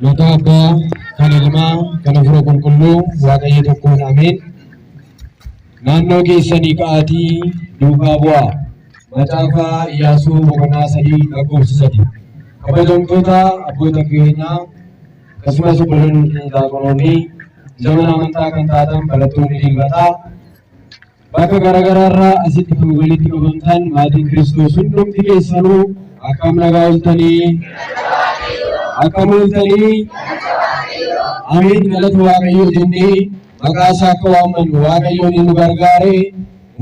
Maqaa Abbaa, kan Ilmaa, kan Hafuura Qulqulluu, Waaqayyo tokkoon ameen. Naannoo keessanii ka'aatii duukaa bu'aa. Macaafa Iyyaasuu boqonnaa 3 lakkoofsa 3. Kabajamtoota abboota keenyaa akkasumas obboloonni keenya daaqonoonni zamana amantaa kan taatan barattoonni dilbataa bakka garaagaraarraa asitti kan walitti qabamtan maatiin Kiristoos hundumti keessanuu akkam nagaa ooltanii? Akkam ooltanii? Ameen, galata Waaqayyoo jennee maqaa isaa akka waammannu Waaqayyoon nu gargaare,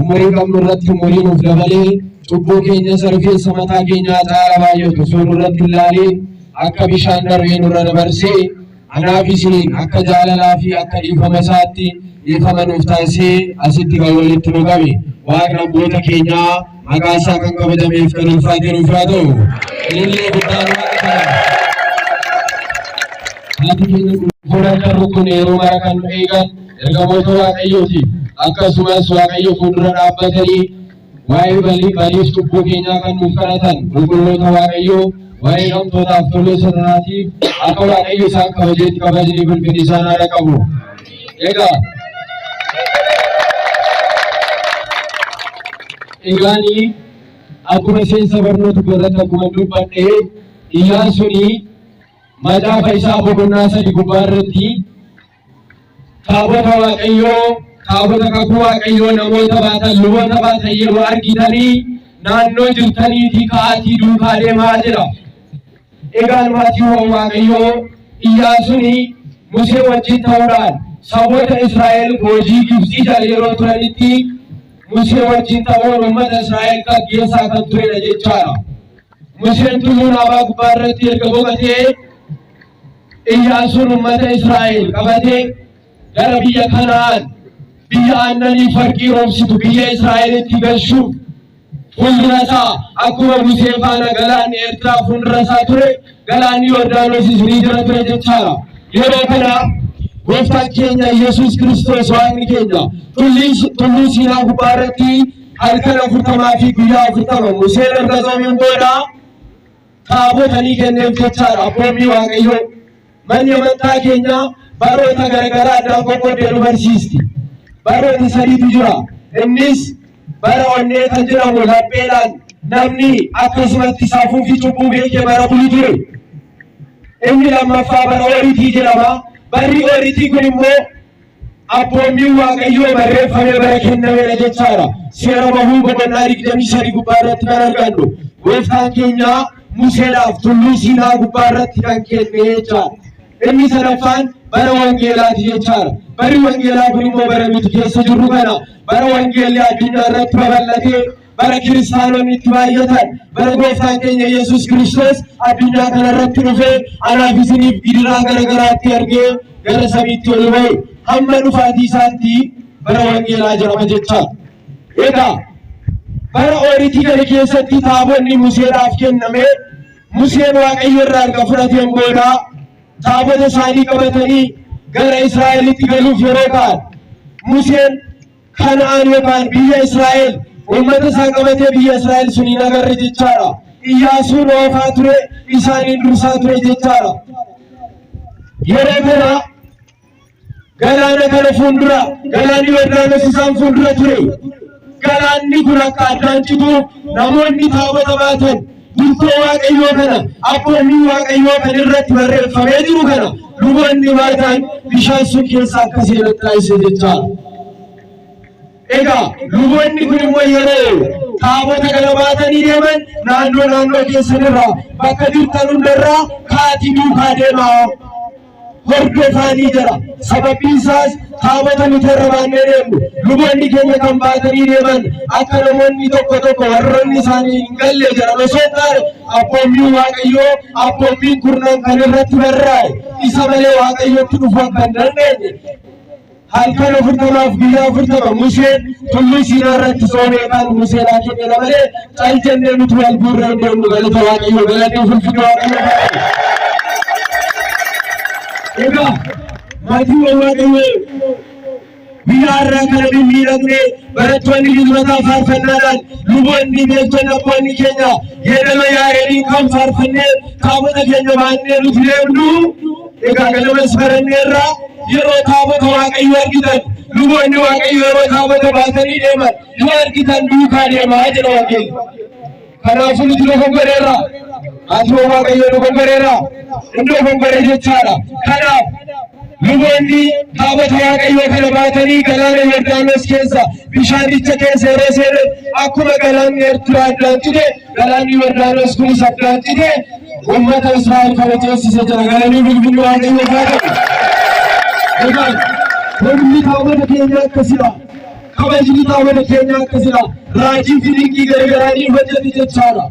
umurii qabnu irratti umurii nuuf dabalee, cubbuu keenya isa rifeensa mataa keenyaa caala baay'atu osoo nurratti hin ilaaliin akka bishaan darbee nurra dabarsee, anaaf isiniin akka jaalalaa fi akka dhiifama isaatti dhiifama nuuf taasisee asitti kan walitti nu qabe Waaqni abboota keenyaa maqaa isaa kan kabajameef kan ulfaate nuuf haa ta'u. Ilillee guddaan Waaqa kanaaf. Haati keenya fuula kan rukkune yeroo mara kan nu eegan ergamoota Waaqayyooti. Akkasumas Waaqayyo fuuldura dhaabbatanii waa'ee baliif cubbuu keenyaa kan nuuf kadhatan qulqulloota Waaqayyoo, waa'ee dhamtootaaf tolosa sanaatiif akka Waaqayyo isaan kabajeetti kabajni ulfinni isaan haadha qabu. Egaa egaanii akkuma seensa barnoota irratti akkuma dubbadhe, Iyyaasuun macaafa isaa boqonnaa 3 gubbaa irratti taabota Waaqayyoo, taabota kakuu Waaqayyoo namoota baatan, luboota baatan yeroo argitanii naannoo jirtaniitii ka'aatii duukaa deemaa jedha. Egaan maatiiwwan Waaqayyoo, Iyyaasuun Musee wajjin ta'uudhaan saboota Israa'el boojii Gibxii jala yeroo turanitti Musee wajjin ta'uun uummata Israa'el gaggeessaa kan turedha jechaadha. Museen tulluu Naabaa gubbaa irratti erga boqotee, Iyyaasuun uummata Israa'el qabatee gara biyya Kana'aan, biyya aannanii farqii roobsitu, biyya Israa'elitti galchuuf fuuldura isaa akkuma Musee faana galaanni Eertiraa fuuldura isaa ture, galaanni Yordaanosis ni jira ture jechaadha. Yeroo kana gooftaan keenya Yesuus Kiristoos, Waaqni keenya, tulluu Siinaa gubbaa irratti halkan 40 fi guyyaa 40 Museen erga soomeen booda taabota ni kenneef jechaadha, abboommii Waaqayyoo. Manni amantaa keenyaa baroota garaagaraa addaan qoqqoodee nu barsiisti. Baroota sadiitu jira. Innis bara onnee kan jedhamu, lapheedhaan namni akkasumatti safuu fi cubbuu beekee bara bulu ture. Inni lammaffaa bara oriitii jedhama. Barri oriitii kun immoo abboommiin Waaqayyoo barreeffamee bara kennamedha jechaadha. Seera Bahuu boqonnaa 23 gubbaa irratti kan argannu gooftaan keenya Museedhaaf tulluu Siinaa gubbaa irratti kan kenne jechaadha. Inni sadaffaan bara wangeelaati jechaadha. Barri wangeelaa kun immoo bara nuti keessa jirru kana, bara wangeelli addunyaa irratti babal'atee, bara kiristaanonni itti baay'atan, bara gooftaan keenya Yesuus Kiristoos addunyaa kana irratti dhufee anaaf isiniif gidiraa gara garaatti argee gara samiitti ol ba'e hamma dhufaatii isaatti bara wangeelaa jedhama jechaadha. Egaa bara ooritii kana keessatti taabonni Museedhaaf kenname. Museen Waaqayyo irraa erga fudhateen booda taabota isaanii qabatanii gara Israa'elitti galuuf yeroo ka'an, Museen Kana'aan yookaan biyya Israa'el uummata isaa qabatee biyya Israa'el sun hin agarre jechaadha. Iyyaasuun oofaa ture, isaaniin dursaa ture jechaadha. Yeroo kana galaana kana fuuldura, galaanni Yordaanos isaan fuuldura ture. Galaanni kun akka addaan cituuf namoonni taabota baatan, bultoo Waaqayyoo kana, abboommii Waaqayyoo kan irratti barreeffamee jiru kana luboonni baatan, bishaan sun keessa akka seenan taasise jechaadha. Egaa luboonni kun immoo yeroo taabota kana baatanii deeman, naannoo naannoo keessanirraa bakka jirtan hundarraa kaatii duukaa deemaa, hordofaanii jira. Sababbiin isaas taabota nuti irra baannee deemnu, luboonni keenya kan baatanii deeman, akka namoonni tokko tokko warroonni isaanii hin galle jedhan osoo hin taane, abboommiin Waaqayyoo, abboommiin kurnan kan irratti barraa'e, isa malee Waaqayyotti dhufuu akka hin dandeenye, halkan 40f guyyaa 40 Museen tulluu Siinaa irratti soomee kan Museedhaa kennedha malee cal jennee nuti wal guurree hin deemnu. Galata Waaqayyoo, galanni ulfinni Waaqayyoo haa ta'u. Egaa maatiiwwan Waaqayyoo, guyyaa har'aa kana mimmiidhagnee, barattoonni dilbataa faarfannaadhaan, luboonni, beektonni, abboonni keenya yeedaloo Yaareediin kan faarfannee taabota keenya baannee nuti deemnu Egaa ganamas baranneerraa yeroo taabota Waaqayyoo argitan, luboonni Waaqayyoo yeroo taabota baatanii deeman yoo argitan duukaa deemaa jedha Wangeelli. Kanaafuu nuti dogoggoreerra. Ati hoo Waaqayyoo dogoggoreerra? Hin dogoggore jechaadha. Kanaaf luboonni taabota Waaqayyoo kana baatanii galaana Yordaanos keessa, bishaanicha keessa yeroo seenan, akkuma galaanni Eertiraa addaan cite, galaanni Yordaanos kunis addaan cite, uummata Israa'el kana ceesise jira. Galanii bilbilli Waaqayyoo haa ta'u. Egaa humni taabota keenya akkasidha. Kabajni taabota keenya akkasidha. Raajii fi dinqii garagaraa ni hojjete jechaadha.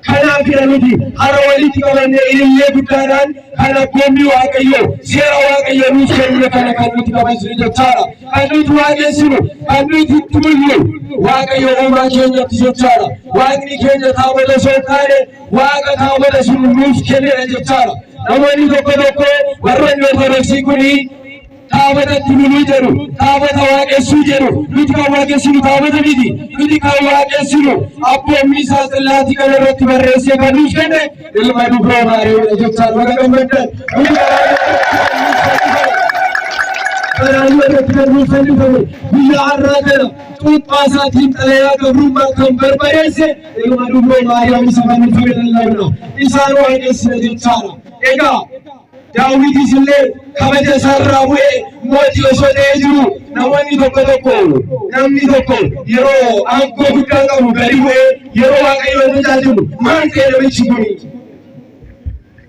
Kanaaf nuti har'a walitti qabannee ilillee guddaadhaan kan abboommii Waaqayyoo, seera Waaqayyoo nuuf kenne kana kan nuti kabajnu jechaadha. Kan nuti waaqessinu, kan nuti itti bullu Waaqayyo uumaa keenyatti jechaadha. Waaqni keenya taabota osoo hin taane Waaqa taabota sun nuuf kennedha jechaadha. Namoonni tokko tokko, warroonni Ortodoksii kuni, taabatatti buluu jedhu, taabota waaqessuu jedhu. Nuti kan waaqessinu taabota miti. Nuti kan waaqessinu abboommii isaa tsillaatii kana irratti barreessee kan nuuf kenne ilma dubroo Maariyaamidha jechaadha. Baga gammaddan. Nuti karaayoo irratti kan nuuf fannifame, guyyaa har'aa kana cuuphaa isaatiin xalayaa gabrummaa kan barbadeesse ilma dubroo Maariyaam isa fannifame lallabna. Isaan waaqessina jechaadha. Egaa Daawitis illee kabaja isaarraa bu'ee mootii osoo ta'ee jiru, namoonni tokko tokko, namni tokko yeroo aangoo guddaa qabu gadi bu'ee yeroo Waaqayyoon tajaajilu, maal ta'e namichi kun,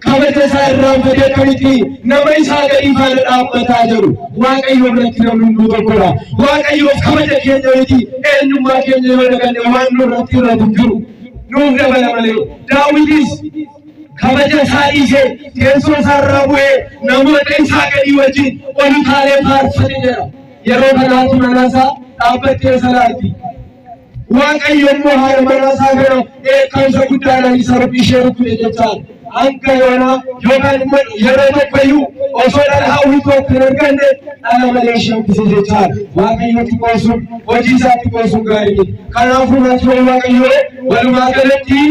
kabaja isaa irraanfatee akkamitti nama isaa gadi faana dhaabbataa jedhu. Waaqayyo biratti namni hunduu tokkodha. Waaqayyoof kabaja keenya miti, eenyummaa keenya yoo daganne waan nurratti irratu hin jiru. Nuuf dabala malee. Daawitis kabaja isaa dhiisee, teessoo isaarraa bu'ee, namoota isaa gadii wajjin ol utaalee faarfate jedha. Yeroo kana haati manaa isaa dhaabbattee isa laalti. Waaqayyo immoo haadha manaa isaa kana dheekkamsa guddaadhaan isa ishee rukute jechaan, hanga yoonaa yookaan immoo yeroo tokkoyyuu osoo dhala hawwitu akka hin arganne dhala malee ishee hambise jechaan. Waaqayyotti qoosuun, hojii isaatti qoosuun gaarii miti. Kanaafuu maatiin Waaqayyoo, walumaa galatti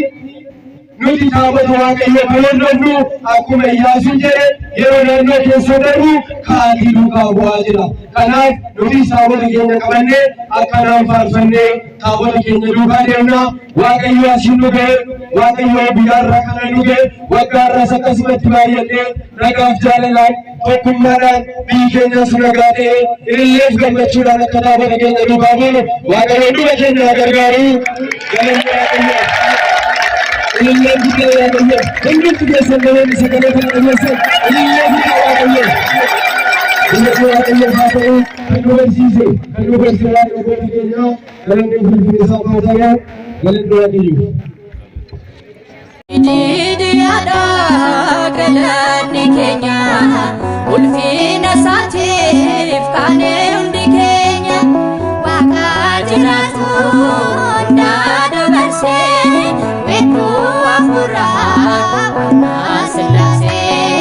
nuti taabota Waaqayyoo kan hordofnu, akkuma Iyyaasuun jedhe, yeroo naannoo keessa darbu ka'aatii duukaa bu'aa jira. Kanaaf nutis taabota keenya qabannee akkanaan faarfannee taabota keenya duukaa deemna. Waaqayyo asiin nu ga'e, Waaqayyo guyyaarraa kana nu ga'e, waggaarraas akkasumatti baay'annee nagaaf jaalalaan tokkummaadhaan, biyyi keenyas nagaa ta'e, ililleef gammachuudhaan akka taabota keenya duukaa buunu Waaqayyo dhuma keenya haa gargaaru. Galanni Waaqayyoo. Ililleen guddaa Waaqayyo. Hundumti keessan namoonni sagalee kana dhageessan, ilillee guddaa Waaqayyo. Galanni Waaqayyoof haa ta'u. Kan nu barsiise, kan nu barsiise Waaqa abboota keenyaa, galanni ulfinni isaaf haa ta'u. Galanni Waaqayyoof. Didiyaadha galanni keenya, ulfina isaatiif kaanee hundi keenya, waaqa jiraatu.